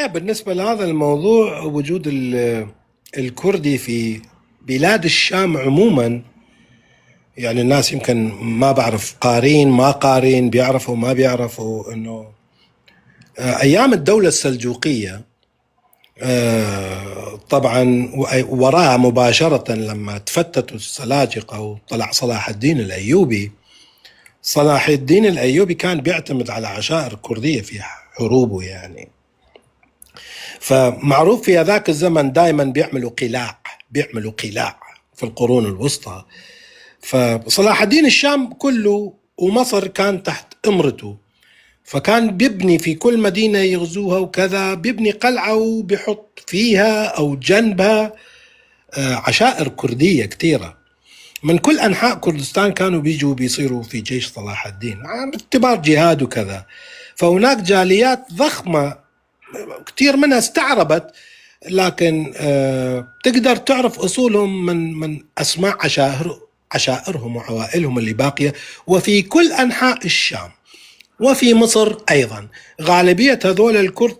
الحقيقة بالنسبة لهذا الموضوع، وجود الكردي في بلاد الشام عموما، يعني الناس يمكن ما بعرف قارين ما قارين، بيعرفوا ما بيعرفوا انه ايام الدولة السلجوقية، طبعا وراها مباشرة لما تفتتوا السلاجقة وطلع صلاح الدين الأيوبي، صلاح الدين الأيوبي كان بيعتمد على عشائر كردية في حروبه يعني. فمعروف في هذاك الزمن دائما بيعملوا قلاع، بيعملوا قلاع في القرون الوسطى. فصلاح الدين الشام كله ومصر كان تحت امرته، فكان بيبني في كل مدينة يغزوها وكذا، بيبني قلعة وبيحط فيها أو جنبها عشائر كردية كثيرة من كل أنحاء كردستان، كانوا بيجوا بيصيروا في جيش صلاح الدين باعتبار جهاد وكذا. فهناك جاليات ضخمة كثير منها استعربت، لكن تقدر تعرف أصولهم من أسماء عشائرهم وعوائلهم اللي باقية، وفي كل أنحاء الشام وفي مصر أيضا. غالبية هذول الكرد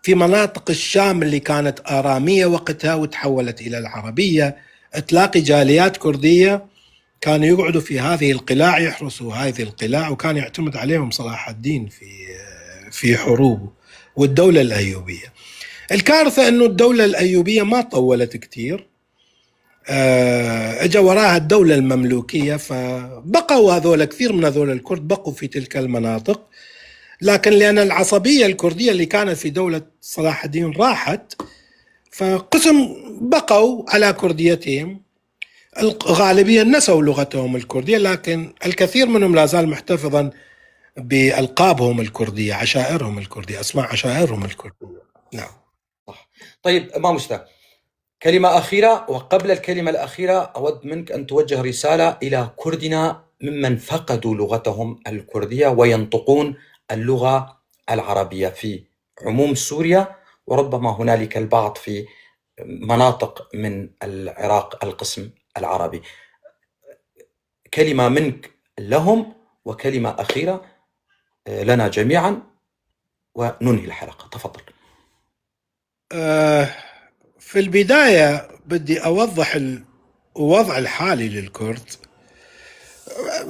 في مناطق الشام اللي كانت آرامية وقتها وتحولت إلى العربية، تلاقي جاليات كردية كانوا يقعدوا في هذه القلاع، يحرسوا هذه القلاع، وكان يعتمد عليهم صلاح الدين في حروبه والدولة الأيوبية. الكارثة أنه الدولة الأيوبية ما طولت كتير، اجا وراها الدولة المملوكية، فبقوا هذول كثير من هذول الكرد بقوا في تلك المناطق، لكن لأن العصبية الكردية اللي كانت في دولة صلاح الدين راحت، فقسم بقوا على كرديتهم، الغالبية نسوا لغتهم الكردية، لكن الكثير منهم لا زال محتفظا بألقابهم الكردية، عشائرهم الكردية، أسماء عشائرهم الكردية. نعم. صح. طيب ماموستا، كلمة أخيرة، وقبل الكلمة الأخيرة أود منك أن توجه رسالة إلى كردنا ممن فقدوا لغتهم الكردية وينطقون اللغة العربية في عموم سوريا، وربما هنالك البعض في مناطق من العراق القسم العربي. كلمة منك لهم وكلمة أخيرة لنا جميعا وننهي الحلقة. تفضل. في البداية بدي أوضح الوضع الحالي للكرد.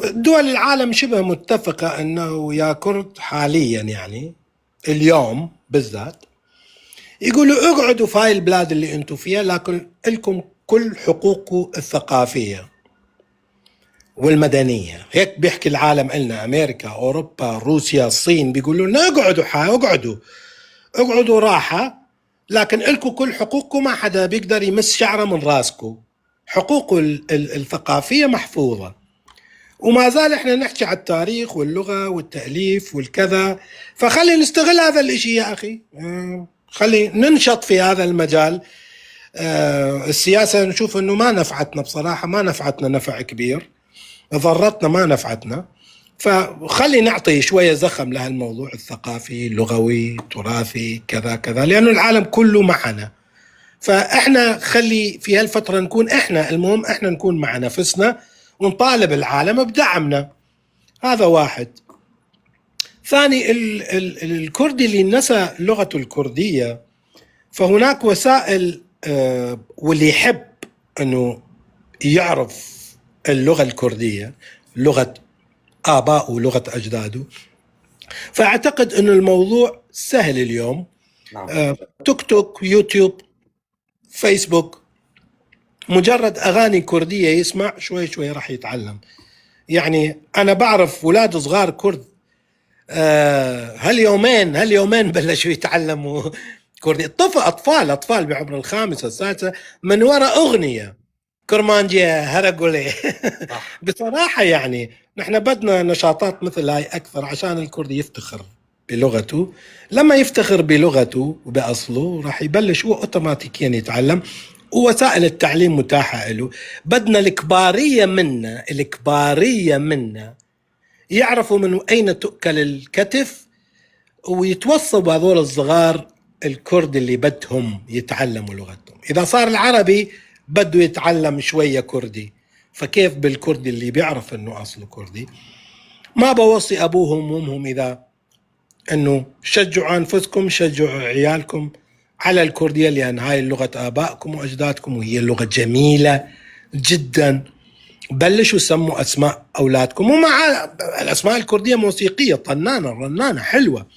دول العالم شبه متفقة أنه يا كرد حاليا، يعني اليوم بالذات، يقولوا اقعدوا في هاي البلاد اللي انتم فيها، لكن لكم كل حقوقكم الثقافية والمدنية. هيك بيحكي العالم إلنا، أمريكا، أوروبا، روسيا، الصين، بيقولوا لنا اقعدوا اقعدوا اقعدوا راحة، لكن لكم كل حقوقكم، ما حدا بيقدر يمس شعره من راسكم، حقوقه الثقافية محفوظة. وما زال احنا نحكي على التاريخ واللغة والتأليف والكذا، فخلي نستغل هذا الاشي يا أخي، خلي ننشط في هذا المجال. السياسة نشوف انه ما نفعتنا بصراحة، ما نفعتنا نفع كبير، ضرتنا ما نفعتنا، فخلي نعطي شوية زخم لهالموضوع الثقافي اللغوي التراثي كذا كذا، لأنه العالم كله معنا. فإحنا خلي في هالفترة نكون إحنا، المهم إحنا نكون مع نفسنا ونطالب العالم بدعمنا. هذا واحد. ثاني، الكردي اللي نسى لغته الكردية، فهناك وسائل، واللي يحب أنه يعرف اللغة الكردية، لغة آبائه ولغة أجداده، فأعتقد أنه الموضوع سهل اليوم. نعم. توك توك، يوتيوب، فيسبوك، مجرد أغاني كردية يسمع شوي شوي راح يتعلم. يعني أنا بعرف ولاد صغار كرد، هاليومين بلشوا يتعلموا كردي، طفل، أطفال بعمر الخامسة السادسة، من وراء أغنية كرمانجيا هرقولي. بصراحة يعني نحن بدنا نشاطات مثل هاي أكثر عشان الكردي يفتخر بلغته. لما يفتخر بلغته وبأصله راح يبلش هو أوتوماتيكيا يتعلم، ووسائل التعليم متاحة له. بدنا الكبارية منا يعرفوا من أين تؤكل الكتف، ويتوصوا بهذول الصغار الكرد اللي بدهم يتعلموا لغتهم. إذا صار العربي بده يتعلم شوية كردي، فكيف بالكردي اللي بيعرف إنه أصله كردي؟ ما بوصي أبوهم وأمهم إذا انه شجعوا انفسكم، شجعوا عيالكم على الكردية، لان هاي لغة ابائكم واجدادكم وهي لغة جميلة جدا. بلشوا سموا اسماء اولادكم، ومع الاسماء الكردية موسيقية طنانة رنانة حلوة.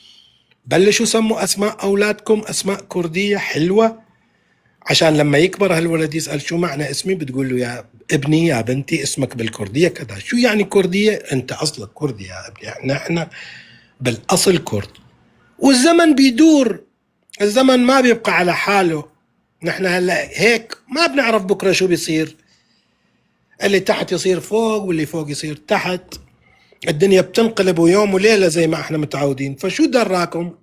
بلشوا سموا اسماء اولادكم اسماء كردية حلوة، عشان لما يكبر هالولد يسأل شو معنى اسمي، بتقول له يا ابني يا بنتي اسمك بالكردية كذا. شو يعني كردية؟ انت اصلك كردي يا ابني، احنا بالاصل كرد. والزمن بيدور، الزمن ما بيبقى على حاله. نحن هلا هيك ما بنعرف بكره شو بيصير، اللي تحت يصير فوق واللي فوق يصير تحت، الدنيا بتنقلب ويوم وليلة زي ما احنا متعودين. فشو دراكم؟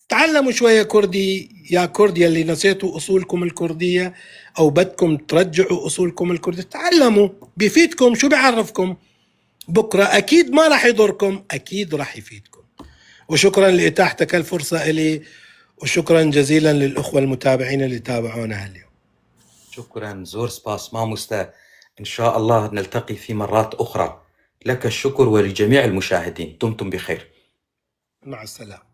تعلموا شوية كردي يا كرد يلي نسيتوا أصولكم الكردية أو بدكم ترجعوا أصولكم الكردية، تعلموا بيفيدكم. شو بيعرفكم بكرة؟ أكيد ما راح يضركم، أكيد راح يفيدكم. وشكرا لإتاحتك الفرصة إلي، وشكرا جزيلا للأخوة المتابعين اللي تابعونا اليوم. شكرا زۆر سپاس مامۆستا، إن شاء الله نلتقي في مرات أخرى. لك الشكر ولجميع المشاهدين، دمتم بخير. مع السلامة.